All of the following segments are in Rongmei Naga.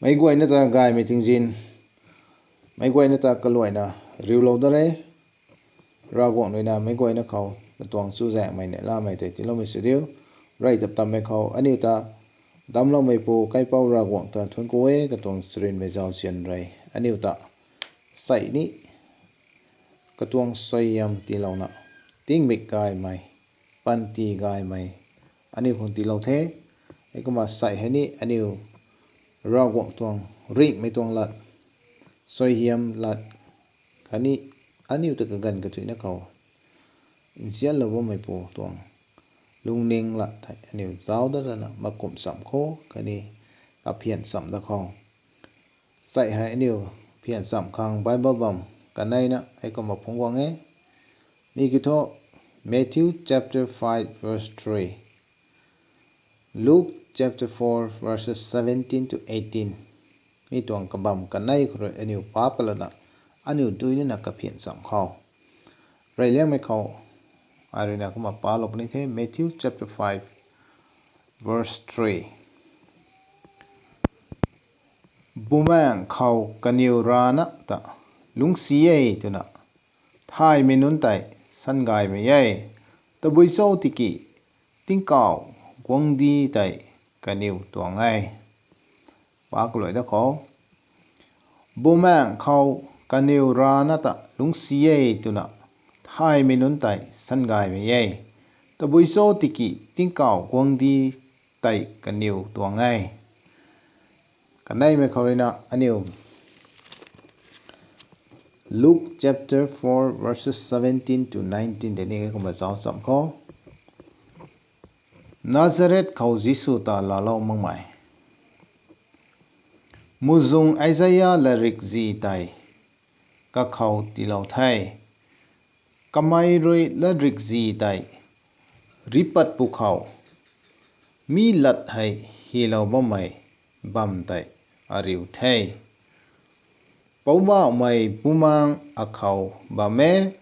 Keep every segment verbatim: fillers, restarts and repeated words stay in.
Meic guayna ta gaymei tingzin, meic guayna ta kaluaina riulou da re. Ravguangc ruina meic guayna khou katuang chuzaenghmei neihlamei tei tiiloumei sw diu. Rey tap tammei khou aniu ta damcloumeipu Kaipouc Ravguangc ta thuanc ku e. Katuang charynmei zauzian rey aniu ta sei ni katuang suaihiam tiilouna, tingmik gaymei, panty gaymei aniu khang tiilou the. Heikumna sei hei ni aniu Ravguangc tuang ringhmei tuang lat, suaihiam lat khatni aniu ta kaganv kathuicna khou nzianlou bammeipu tuang lungning lat thei aniu zauc dat lana makumh chamv khou khatni kaphian chamv dat khou, sei hei aniu phian chamv khang Bible bam kaneina heikumna phungc guang e. Mi kiu thu, Matthew chapter five verse three, Luke chapter four verses seventeen to eighteen. Mi tuang kabam kanei khou rui aniu pa pat lana, aniu dui nina kaphian chamv khou, reyliangmei khou, ai ruina kumna palou puni the. Matthew chapter five verse three. Bumaengh khou kaniw rana ta lungcsi e twna thaymei nunc tei sangaymei e. Tabui cho tiki tingkauh guangcdic tei kaniw tuang e. Pa kaluai da khou. Bumaengh khou kaniw rana ta lungcsi e twna thaymei nunc tei sangaymei e. Tabui cho tiki tingkauh guangcdic tei kaniw tuang e. Kaneimei khou ruina aniu Luke chapter four verses seventeen to nineteen tei ni kumna zauc chamv khou. Nazareth khou Jisu ta laalou makmei. Muhzwng Isaia latrik zi tei kakhou tiilou the. Kamei rui latrik zi tei ripat pwkhou, mi lat hei hylou bammei bam tei ariu the. Poubauhmei Bumaengh akhou bam e.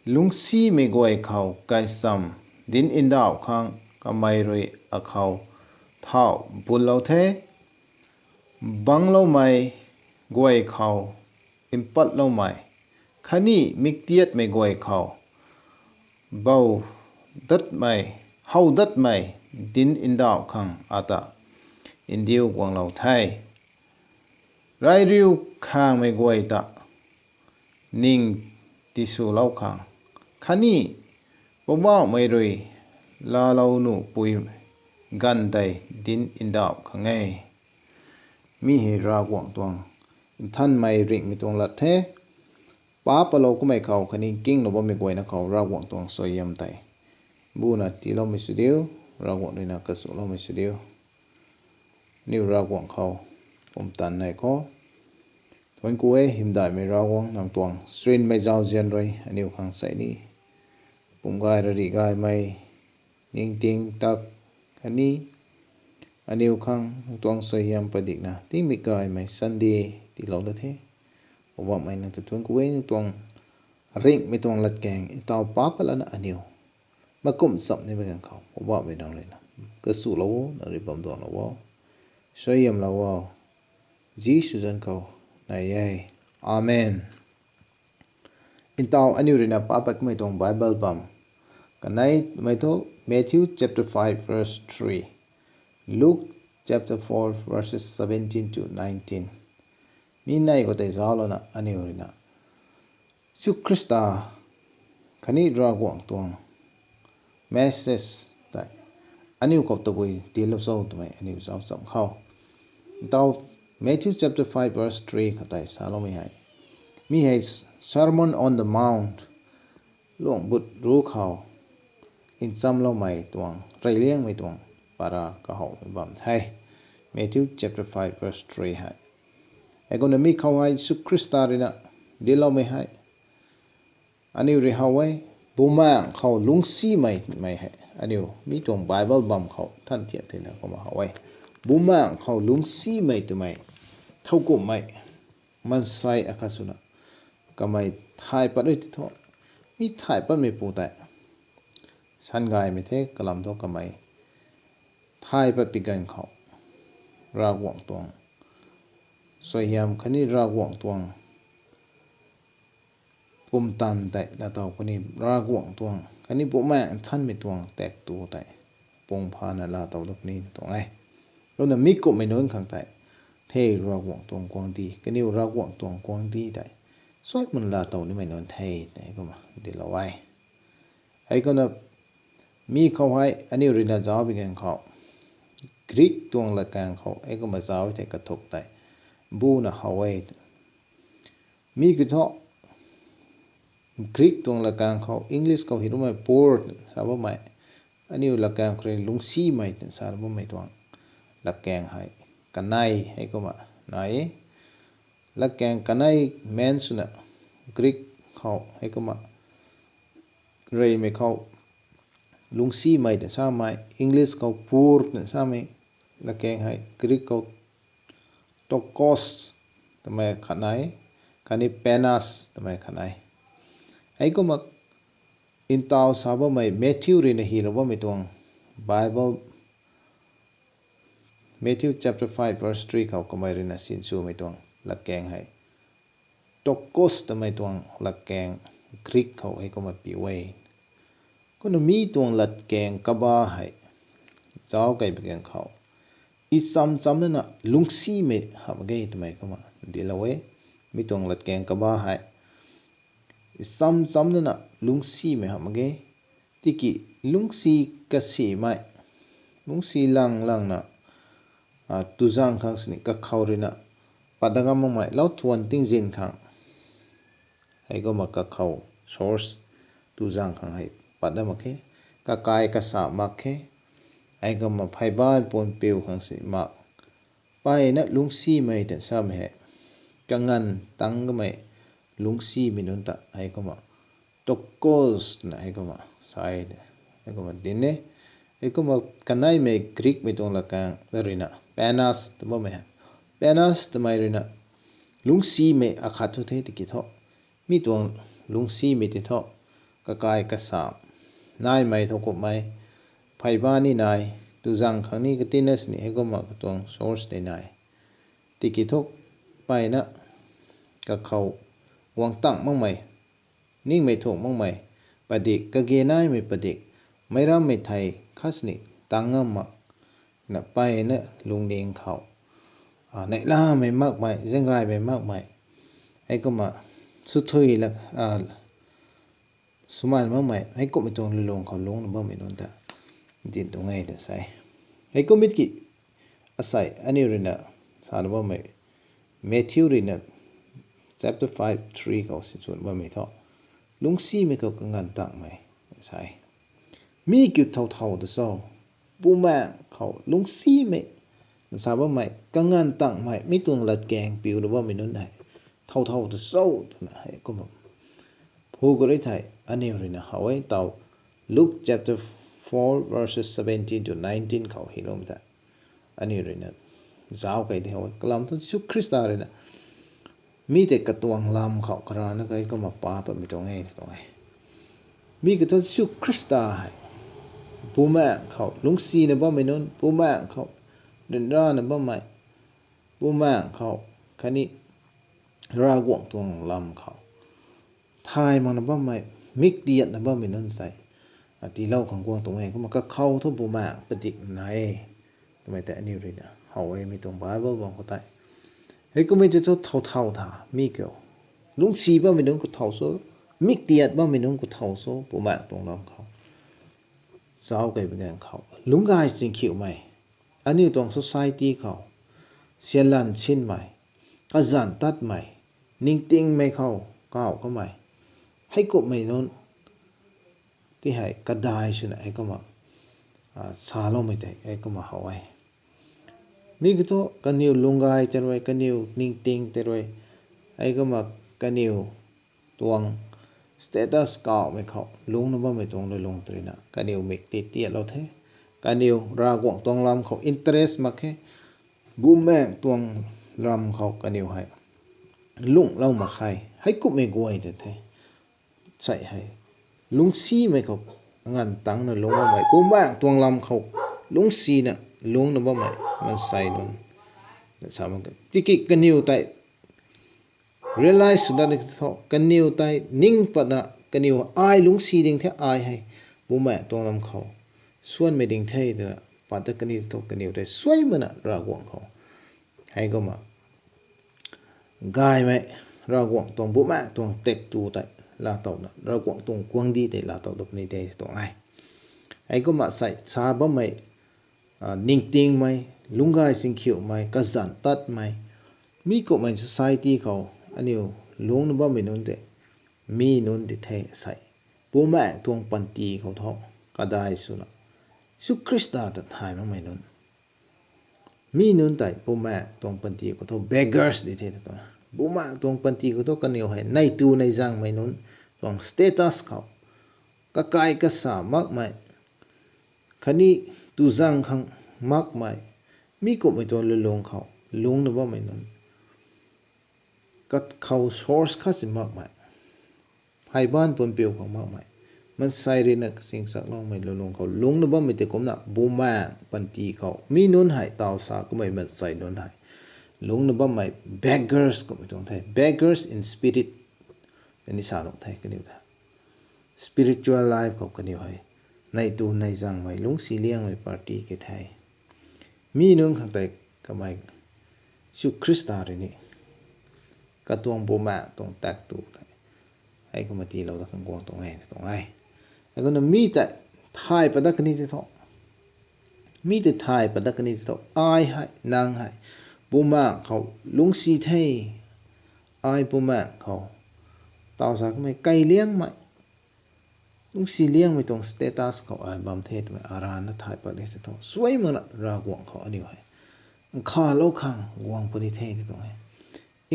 Lungcsimei guay khou kaicham dinc ndauh khang kamei rui akhou thauh bunlou the. Bangcloumei guay khou mpatloumei khatni miktiatmei guay khou bou datmei, how datmei dinc ndauh khang ata ndiu guanglou the. Reyriu khangmei guay ta ning tiswlou khang khatni Poubauhmei rui laalou nuhpui ganv tei dinc ndauh khang e. Mi hei Ravguangc tuang nthanmei ringhmei tuang lat the. Pa patlou kummei khou khatni kinglou bammei guayna khou Ravguangc tuang suaihiam tei buna tiiloumei sw diu. Ravguangc ruina kachulou mei sw diu. Aniu Ravguangc khou pumtan nei khou, thuanc ku e. Hymdaihmei Ravguangc, nang tuang charynmei zauzian rui aniu khang sei ni pum gay rarih gaymei, ningting tak khatni aniu khang nang tuang suaihiam padikna tingmik gaymei Sunday tiilou da the. Poubauhmei, nang ta thuanc ku e. Nang tuang ringhmei tuang latkaeng ntau pa pat lana aniu makumh chamv nimei ganv khou Poubauhmei nang ruina kachulou o, nang rui bam duanglou o, suaihiamlou o. Jisu zanc khou nei e. Amen. Ntau aniu ruina pa pat kummei tuang Bible bam kaneimei thu, Matthew chapter five verse three, Luke chapter four verses seventeen to nineteen. Mi nei khou tei zauclouna aniu ruina Jisu Khrista khatni Ravguangc tuang message tei aniu khou tabui tiilou cho twmei aniu zauc chamv khou, ntau Matthew chapter five verse three khou tei saloumei hei, mi hei Sermon on the Mount, luang but ru khou nchamloumei tuang, reyliangmei tuang para kahowmei bam the. Matthew chapter five verse three hei. Heikumna mi khou hei Jisu Khrista ruina dincloumei hei aniu rui how e. Bumaengh khou lungcsimei twmei hei aniu mi tuang Bible bam khou than tiak thena kumna how e. Bumaengh khou lungcsimei twmei thowkumhmei maansei akhat swna kamei thay pat rui ti thu, mi thay patmeipu tei sangaymei the. Kalam thu kamei thay pat pi ganv khou Ravguangc tuang suaihiam khatni Ravguangc tuang pumtan tei laatow khatni Ravguangc tuang khatni Bumaengh Nthanmei tuang tak tu tei pung phana laatow dat puni tuang e. Kumna mi kumhmei nunc khang tei, the Ravguangc tuang guangcdic, kaniw Ravguangc tuang guangcdic tei suai mun laatow nimei nunc the tei kumna dinclou e. Heikumna mi khou hei aniu ruina zauc bi gaeng khou, Greek tuang latkaeng khou heikumna zauc thei kathuk tei buna how e. Mi kiu thu Greek tuang latkaeng khou, English khou hei rumei poor sa bammei, aniu latkaeng khou rui lungcsimei twna sa bammei tuang latkaeng hei kanei heikumna nai e. Latkaeng kanei men swna Greek khou heikumna reymei khou lungcsimei twna samei, English khou poor twna samei latkaeng hei Greek khou tokos twmei khat nai, khatni penas twmei khat nai. Heikumna ntaw sa bammei Matthew ruina hylou bammei tuang Bible, Matthew chapter five verse three khou kamei ruina sinswmei tuang latkaeng hei tokos twmei tuang latkaeng Greek khou heikumna piu e. Kumna mi tuang latkaeng kaba hei zauc kei bi gaeng khou, i cham chamlana lungcsimei hamh mak ge twmei kumna dinclou e. Mi tuang latkaeng kaba hei i cham chamlana lungcsimei hamh mak ge. Tiki lungcsi kasimei, lungcsi lang langna tuzang khang sini kakhou ruina pat dat ngam makmei, lau thuan tingzin khang heikumna kakhou source tuzang khang hei pat dat mak khe, kakai kasa mak khe. Heikumna pheyban puan piu khang sini mak, mpeyna lungcsimei twna samei hei kanganv tang kamei lungcsimei nunc ta heikumna tokos twna heikumna sa e, heikumna dinc e. Heikumna kaneimei Greekmei tuang latkaeng ruina penas tw bammei hei, penas twmei ruina lungcsimei akhat thu the tiki thu, mi tuang lungcsimei tei thu kakai kasa naimei thu kumhmei, pheyban ni nai, tuzang khang ni katinna sini heikumna katuang source tei nai. Tiki thu mpeyna kakhou guang tang makmei, ningmei thuk makmei padik, kage naimei padik, meic rammei thei khat sini tang ngam makna mpeyna lungning khou neihlamei makmei, zaenggaymei makmei, heikumna swthui la swmaan makmei, heikumhmei tuang lulung khou lungcna bammei nunc ta dinc tuang e twna sa e. Heikum e tiki asei aniu ruina sana bammei Matthew ruina chapter five three khou sinswna bammei thu lungcsimei khou kanganv tangmei sa e. Mi kiu thow thow ta cho, Bumaengh khou lungcsimei sa bammei, kanganv tangmei, mi tuang latkaeng piuna bammei nunc hei thow thow ta cho twna heikumna phu kari thei aniu ruina how e. Taw Luke chapter four verses seventeen to nineteen khou hyloumei ta aniu ruina zauc kei de how e. Kalam thu Jisu Khrista ruina mi tei katuang lam khou karana kei kumna pa patmei tuang e tuang e. Mi kiu thu Jisu Khrista hei Bumaengh khou lungcsina bammei nunc, Bumaengh khou ryanrana bammei, Bumaengh khou khatni Ravguangc tuang lam khou thay makna bammei, mik tiatna bammei nunc tei tiilou khang guang tuang e. Kumna kakhou thu Bumaengh padik nai e twmei tei aniu ruina how e mi tuang Bible bam khou tei. Heikummei tei thu thow thow tha, mi kiu lungcsi bammei nunc khou thow cho, mik tiat bammei nunc khou thow cho, Bumaengh tuang lam khou zauc kei bi ganv khou lungcgay chingkhiumei, aniu tuang society khou sianlan sinmei, kazanc tatmei, ningtingmei khou kaw kamei, heikummei nunc ti hei kadai swna heikumna saloumei tei heikumna how e. Mi kiu thu kaniw lungcgay tei rui, kaniw ningting tei rui, heikumna kaniw tuang status kawmei khou lungcna bammei tuang lulung tei ruina kaniw mik ti tiatlou the. Kaniw Ravguangc tuang lam khou interest mak khe, Bumaengh tuang lam khou kaniw hei lungclou mak khe, heikummei guay tei the. Sei hei lungcsimei khou nganv tangcna lungc bammei, Bumaengh tuang lam khou lungcsina lungcna bammei maansei nunc Sa mak tiki kaniw tei realize sw dat ni tho, kaniw tei ning patna, kaniw ai lungcsi ding the ai hei Bumaengh tuang lam khou suanmei ding the twna pat dat kani tho, kaniw tei suaimana Ravguangc khou heikumna gaymei, Ravguangc tuang Bumaengh tuang taktu tei laatowna, Ravguangc tuang guangcdic tei laatow dat puni de tuang e. Heikumna sei sa bammei, ningtingmei, lungcgay singkhiumei, kazanc tatmei, mi kumhmei society khou aniw lungcna bammei nunc tei, mi nunc di the sei, Bumaengh tuang panty khou tho kadai swna, Jisu Khrista ta thay makmei nunc, mi nunc tei Bumaengh tuang panty khou tho beggars di the tw tuang. Bumaengh tuang panty khou tho kaniw hei neitu neizangmei nunc tuang status khou, kakai kasa makmei, khatni tuzang khang makmei, mi kumhmei tuang lulung khou lungcna bammei nunc, kat khou source khat si makmei, hei baanv pumpiu khou makmei, maansei ruina singchakloumei lulung khou lungcna bammei tei kumna Bumaengh panty khou mi nunc hei taw sa kummei maansei nunc hei lungcna bammei beggars kummei tuang the, beggars in spirit kani sa nuh the kaniw ta. Spiritual life khou kaniw hei neitu neizangmei, lungcsi liangmei party ke the. Mi nunc khang tei kamei Jisu Khrista rui ni katuang Bumaengh tuang taktu tei heikumna tiilou dat khang guang tuang e tuang e. Heikumna mi tei thay pat dat kani tei tho, mi tei thay pat dat kani tei tho, ai hei, nang hei Bumaengh khou lungcsi the, ai Bumaengh khou taw sa kummei kai liangmei, lungcsi liangmei tuang status khou ai bam the twmei arana thay pat ni tei tho, suai makna Ravguangc khou aniu hei nkhavlou khang guang puni the tw tuang e.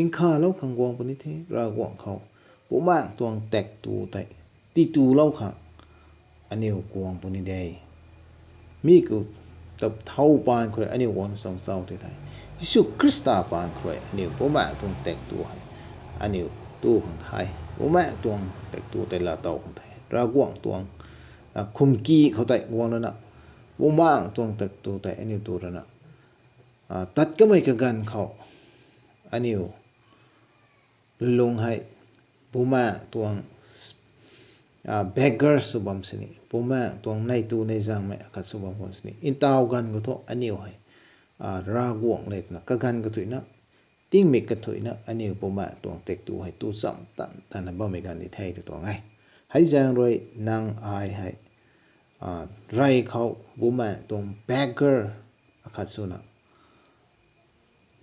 Nkhavlou khang guang puni the, Ravguangc khou Bumaengh tuang taktu tei titulou khang aniu guang puni de. Mi khou ta thow paan khou rui aniu guang chang chau tei thei, Jisu Khrista paan khou rui aniu Bumaengh tuang taktu hei aniu tu khang the. Bumaengh tuang taktu tei laatow khang the. Ravguangc tuang khumki khou tei guang lana, Bumaengh tuang taktu tei aniu tu lana, tat kamei kaganv khou aniu lulung hei Bumaengh tuang beggar sw bam sini, Bumaengh tuang neitu neizangmei akhat sw bam khwan sini, ntaw ganv khou thu aniu hei Ravguangc le twna kaganv kathuicna, tingmik kathuicna aniu Bumaengh tuang taktu hei tu cham tan tanna bammei ganv di the tw tuang e. Hei zaeng rui nang ai hei rey khou Bumaengh tuang beggar akhat swna,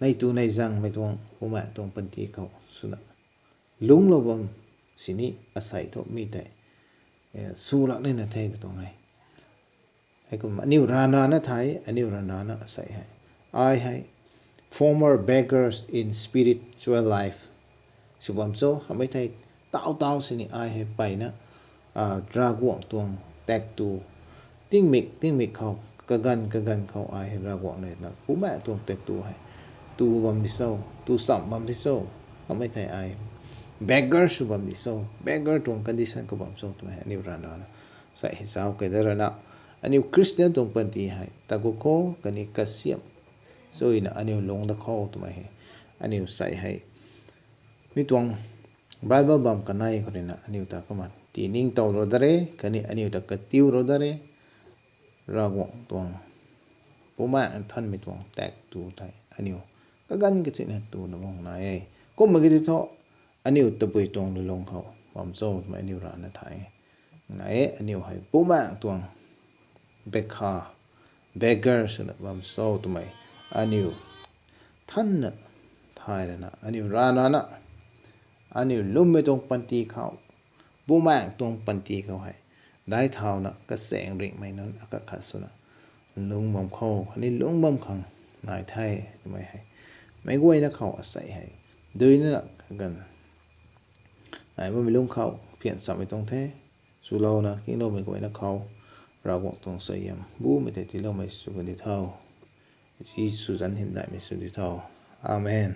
neitu neizangmei tuang Bumaengh tuang panty khou swna lungclou bam sini asei thu mi tei sw lak nina the tw tuang e. Heikum aniu ranrana thei, aniu ranrana asei hei, ai hei former beggars in spiritual life sw bam cho, hamei thei taw taw sini ai hei peyna Ravguangc tuang taktu, tingmik tingmik khou, kaganv kaganv khou ai hei Ravguangc le twna Bumaengh tuang taktu hei tu bam di cho, tu cham bam di cho, hamei thei ai beggar sw bam di cho, beggar tuang condition khou bam cho twmei aniu ranrana sei hei zauc kei da rana, aniu Christian tuang panty hei taku khou khatni kasiam suina aniu lungc da khou twmei hei aniu sei hei mi tuang Bible bam kanei khou ruina aniu ta kumna tiningtow lou da re, khatni aniu ta katiulou da re. Ravguangc tuang, Bumaengh Nthanmei tuang taktu tei aniu kaganv kathuicna tuna bam nai e. Kumna ki ti thu, aniu tabui tuang lulung khou bam cho twmei aniu rana thay nai e. Aniu hei Bumaengh tuang bekha, beggar swna bam cho twmei aniu thanna thay lana, aniu ranrana, aniu lwmmei tuang panty khou, Bumaengh tuang panty khou hei daic thauna kachaeng ringhmei nunc akhat khat swna lungc bam khou khatni lungc bam khang nai the twmei hei meic guayna khou asei hei duinana kaganv nai bammei lungc khou pian chammei tuang the. Swlouna kingloumei guayna khou Ravguangc tuang suaihiam bumei tei tiiloumei sw kan di tho. Jisu zanc hymdaihmei sw di tho. Amen.